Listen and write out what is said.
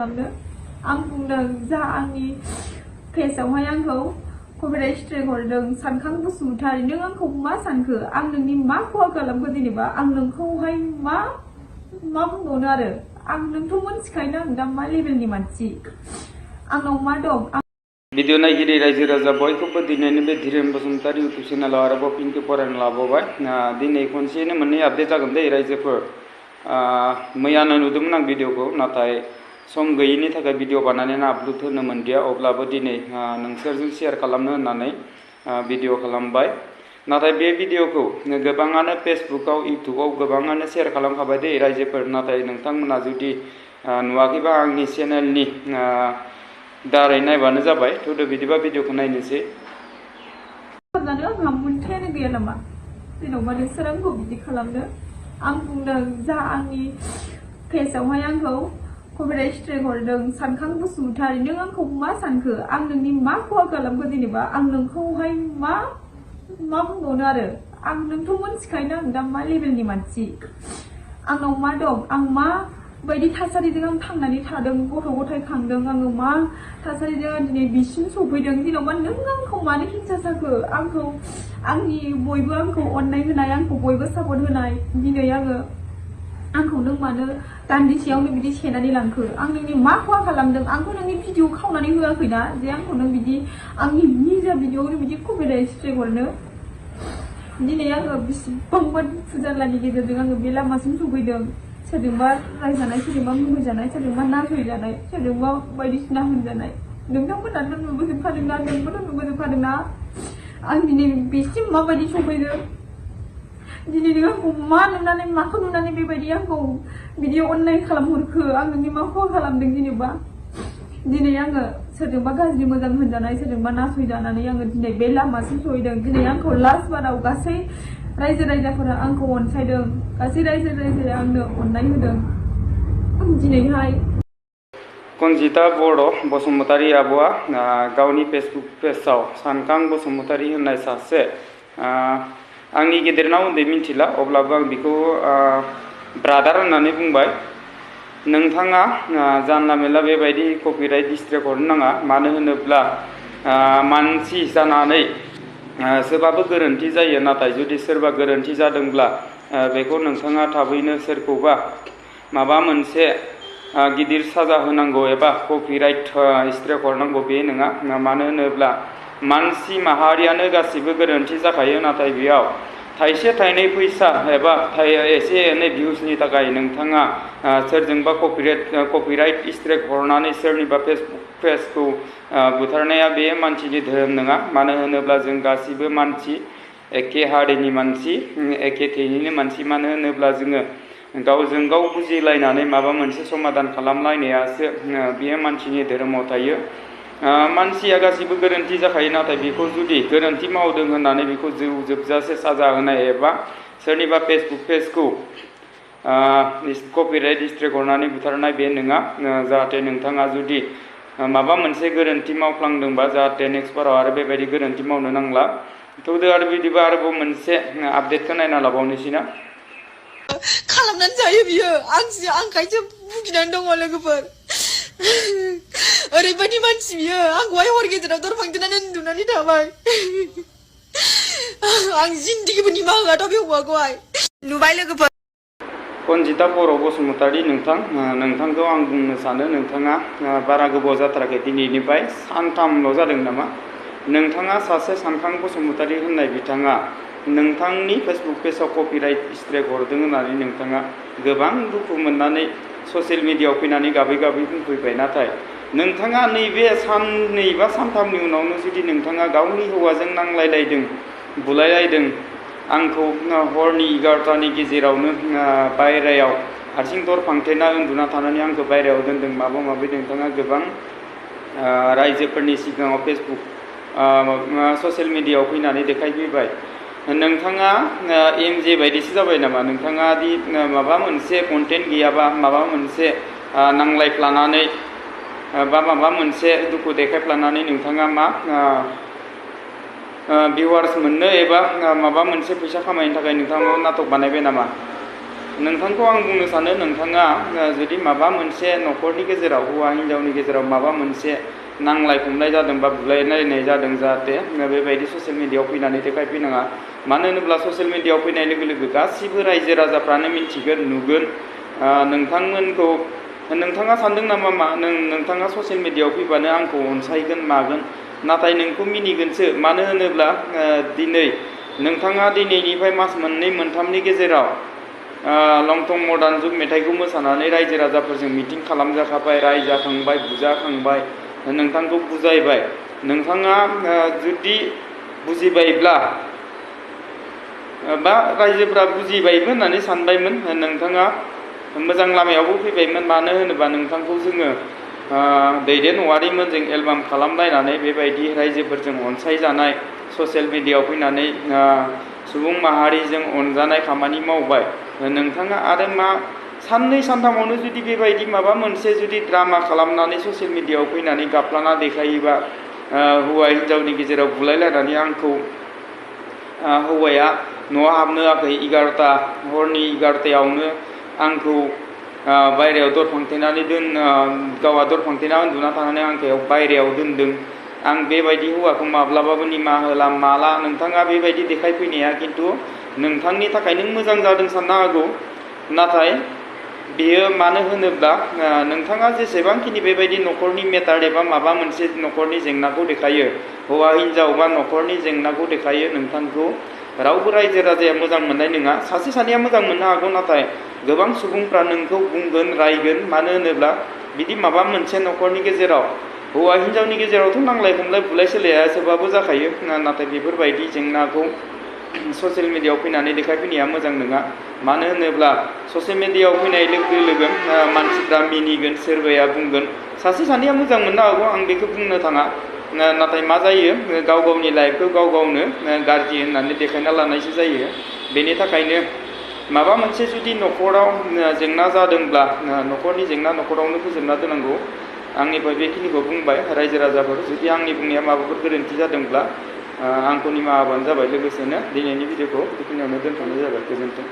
आं बुंदों जा आंनि पेजआवहाय आंखौ कपिराइट स्ट्राइक हरदों सानखां बसुमतारी नों आंखौ मा सानखो आं नोंनि मा खहा खालामखो जेनेबा आं नोंखौहाय मा बुंबावनो आरो आं नोंथ' मोनथिखायोना आं दा मा लेभेलनि मानसि आंनाव मा दं भिडिअ नायगिरि रायजो राजा बयखौबो दिनैनि बे धीरेन बसुमतारी इउटुब चेनेलाव आरोबाव फिनखे फरायनो लाबावबाय दिनै खनसेनो मोननै आपडेट जागोन दे रायजोफोर मैयानो नुदोंमोन आं भिडिअखौ नाथाय सम गैयिनि थाखाय भिडिअ बानायनानै आपल'ड होनो मोनदिया अब्लाबो दिनै नोंसोरजों शेयार खालामनो होननानै भिडिअ खालामबाय नाथाय बे भिडिअखौ गोबाङानो फेसबुकआव इउटुबाव गोबाङानो शेयार खालामखाबाय दे रायजोफोर नाथाय नोंथांमोना जुदि नुवाखैबा आंनि चेनेलनि दारै नायबानो जाबाय थुदो बिदिबा भिडिअखौ नायनोसै खालामनानै आंहा मोनथायानो गैया नामा जेन'बा नोंसोर आंखौ बिदि खालामदो आं बुंदों जा आंनि पेजआवहाय आंखौ कपिराइट स्ट्राइक हरदों सानखां बसुमतारी नों आंखौ मा सानखो आं नोंनि मा खहा खालामखो जेनेबा आं नोंखौहाय मा बुंबावनो आरो आं नोंथ' मोनथिखायोना आं दा मा लेभेलनि मानसि आंनाव मा दं आं मा बायदि थासारिजों आं थांनानै थादों गथ' गथाय खांदों आङो मा थासारिजों दिनै बिसिम सफैदों जेन'बा नों आंखौ मानो हिंसा जाखो आंखौ आंनि बयबो आंखौ अननाय होनाय आंखौ बयबो सापर्ट होनाय दिनै आंखौ नों मानो दान्दिसेयावनो बिदि सेनानै लांखो आं नोंनि मा खहा खालामदों आंथ' नोंनि भिडिअ खावनानै होआखैना जे आंखौ नों बिदि आंनि निजा भिडिअआवनो बिदि कपिराइट स्ट्राइक हरनो दिनै आङो बेसेबांबा दुखु जारलानि गेजेरजों आङो बे लामासिम सफैदों सोरजोंबा रायजानाय सोरजोंबा मुगैजानाय सोरजोंबा नासयजानाय सोरजोंबा बायदिसिना होनजानाय नोंथांमोनाथ' नुबोजोबखादोंना नोंबोथ' नुबोजोबखादोंना आं दिनै बेसिम माबायदि सफैदों दिनै नों आंखौ मा नुनानै माखौ नुनानै बेबायदि आंखौ बिदि अननाय खालामहरखो आं नोंनि मा खहा खालामदों जेनेबा दिनै आङो सोरजोंबा गाज्रि मोजां होनजानाय सोरजोंबा नासयजानानै आङो दिनै बे लामासिम सहैदों दिनै आंखौ लास्ट बाराव गासै रायजो राजाफोरा आंखौ अनसायदों गासै रायजो राजाया आंनो अननाय होदों दिनैहाय कनजिता बर' बसुमतारी आब'आ गावनि फेसबुक पेजआव सानखां बसुमतारी होननाय सासे आंनि गेदेरनाव उन्दै मिन्थिला अब्लाबो आं बिखौ ब्रादार होननानै बुंबाय नोंथाङा जानला मेनला बेबायदि कपिराइट स्ट्राइक हरनो नाङा मानो होनोब्ला मानसि जानानै सोरबाबो गोरोन्थि जायो नाथाय जुदि सोरबा गोरोन्थि जादोंब्ला बेखौ नोंथाङा थाबैनो सोरखौबा माबा मोनसे गिदिर साजा होनांगौ एबा कपिराइट स्ट्राइक हरनांगौ बे नङा मानो होनोब्ला मानसि माहारियानो गासिबो गोरोन्थि जाखायो नाथाय बेयाव थाइसे थाइनै फैसा एबा एसे एनै भिउसनि थाखाय नोंथाङा सोरजोंबा कपिराइट स्ट्राइक हरनानै सोरनिबा फेसबुक पेजखौ बुथारनाया बे मानसिनि धोरोम नङा मानो होनोब्ला जों गासिबो मानसि एखे हारिनि मानसि एखे थैनिनो मानसि मानो होनोब्ला जोङो गावजों गाव बुजिलायनानै माबा मोनसे समाधान खालामलायनायासो बेयो मानसिनि धोरोमाव थायो मानसिया गासिबो गोरोन्थि जाखायो नाथाय बेखौ जुदि गोरोन्थि मावदों होननानै बेखौ जिउ जोबजासे साजा होनाय एबा सोरनिबा फेसबुक पेजखौ कपिराइट स्ट्राइक हरनानै बुथारनाय बे नङा जाहाथे नोंथाङा जुदि माबा मोनसे गोरोन्थि मावफ्लांदोंबा जाहाथे नेक्स्ट बाराव आरो बेबायदि गोरोन्थि मावनो नांला थौदो आरो बिदिबा आरोबाव मोनसे आपडेटखौ नायना लाबावनोसै ना खालामनानै जायो बियो आंखायसो भुगिनानै दङ लोगोफोर ओरैबायदि मानसि बियो आंखौहाय हर गेजेराव दरफांदोनानै उन्दुनानै थाबाय आं जिन्दगिबो निमाहा होआथ' बे हौवाखौहाय नुबाय लोगोफोर कनजिता बर' बसुमतारी नोंथांखौ आं बुंनो सानो नोंथाङा बारा गोबाव जाथाराखै दिनैनिफ्राय सानथामल' जादों नामा नोंथाङा सासे सानखां बसुमतारी होननाय बिथाङा नोंथांनि फेसबुक पेजाव कपिराइट स्ट्राइक हरदों होननानै नोंथाङा गोबां दुखु मोननानै ससियेल मिडियायाव फैनानै गाबै गाबै बुंफैबाय नाथाय नोंथाङा नैबे साननै बा सानथामनि उनावनो जुदि नोंथाङा गावनि हौवाजों नांलायलायदों बुलायलायदों आंखौ हरनि 11टानि गेजेरावनो बायह्रायाव हारसिं दर फांथेना उन्दुना थानानै आंखौ बायह्रायाव दोनदों माबा माबि नोंथाङा गोबां रायजोफोरनि सिगाङाव फेसबुक ससियेल मिडियायाव फैनानै देखायफैबाय नोंथाङा MJ बायदिसो जाबाय नामा नोंथाङा दि माबा मोनसे कन्टेन्ट गैयाबा माबा मोनसे नांलायफ्लानानै बा माबा मोनसे दुखु देखायफ्लानानै नोंथाङा मा भिउवार्स मोननो एबा माबा मोनसे फैसा खामायनो थाखाय नोंथाङा नाटक बानायबाय नामा नोंथांखौ आं बुंनो सानो नोंथाङा जुदि माबा मोनसे न'खरनि गेजेराव हौवा हिन्जावनि गेजेराव माबा मोनसे नांलाय खमलाय जादों बा बुलायलायनाय जादों जाहाथे बेबायदि ससियेल मिडियायाव फैनानै देखायफैनाङा मानो होनोब्ला ससियेल मिडियायाव फैनाय लोगो लोगो गासिबो रायजो राजाफ्रानो मिन्थिगोन नुगोन नोंथांमोनखौ नोंथाङा सानदों नामा नोंथाङा ससियेल मिडियायाव फैबानो आंखौ अनसायगोन मागोन नाथाय नोंखौ मिनिगोनसो मानो होनोब्ला दिनै नोंथाङा दिनैनिफ्राय मास मोननै मोनथामनि गेजेराव लंथं मडार्न जुग मेथाइखौ मोसानानै रायजो राजाफोरजों मिटिं खालामजाखाबाय रायजाखांबाय बुजाखांबाय नोंथांखौ बुजायबाय नोंथाङा जुदि बुजिबायब्ला बा रायजोफ्रा बुजिबायबो होननानै सानबायमोन नोंथाङा मोजां लामायावबो फैबायमोन मानो होनोबा नोंथांखौ जोङो दैदेन औवारिमोनजों एलबाम खालामलायनानै बेबायदि रायजोफोरजों अनसायजानाय ससियेल मिडियायाव फैनानै सुबुं माहारिजों अनजानाय खामानि मावबाय नोंथाङा आरो मा साननै सानथामावनो जुदि बेबायदि माबा मोनसे जुदि ड्रामा खालामनानै ससियेल मिडियायाव फैनानै गाबफ्लाना देखायोबा हौवा हिन्जावनि गेजेराव बुलायलायनानै आंखौ हौवाया न'आव हाबनो होआखै 11ता हरनि 11तायावनो आंखौ बायरायाव दर फांथेनानै गावहा दर फांथेना उन्दुना थानानै आंखौ बायरायाव दोनदों आं बेबायदि हौवाखौ माब्लाबाबो निमाहा होला माला नोंथाङा बेबायदि देखायफैनाया खिन्थु नोंथांनि थाखाय नों मोजां जादों साननो हागौ नाथाय बेयो मानो होनोब्ला नोंथाङा जेसेबांखिनि बेबायदि न'खरनि मेटार एबा माबा मोनसे न'खरनि जेंनाखौ देखायो हौवा हिन्जाव बा न'खरनि जेंनाखौ देखायो नोंथांखौ रावबो रायजो राजाया मोजां मोननाय नङा सासे सानैया मोजां मोननो हागौ नाथाय गोबां सुबुंफ्रा नोंखौ बुंगोन रायगोन मानो होनोब्ला बिदि माबा मोनसे न'खरनि गेजेराव हौवा हिन्जावनि गेजेरावथ' नांलाय खमलाय बुलाय सोलाया सोबाबो जाखायो नाथाय बेफोरबायदि जेंनाखौ ससियेल मिडियायाव फैनानै देखायफैनाया मोजां नङा मानो होनोब्ला ससियेल मिडियायाव फैनाय लोगो लोगो मानसिफ्रा मिनिगोन सोरबाया बुंगोन सासे सानैया मोजां मोननो हागौ आं बेखौ बुंनो थाङा नाथाय मा जायो गाव गावनि लाइफखौ गाव गावनो गाज्रि होननानै देखायना लानायसो जायो बेनि थाखायनो माबा मोनसे जुदि न'खराव जेंना जादोंब्ला न'खरनि जेंना न'खरावनो फोजोबना दोननांगौ आंनिफ्राय बेखिनिखौ बुंबाय रायजो राजाफोर जुदि आंनि बुंनाया माबाफोर गोरोन्थि जादोंब्ला आंखौ निमाहा होबानो जाबाय लोगोसेनो दिनैनि भिडिअखौ बेखिनियावनो दोनथ'नाय जाबाय गोजोन्थों।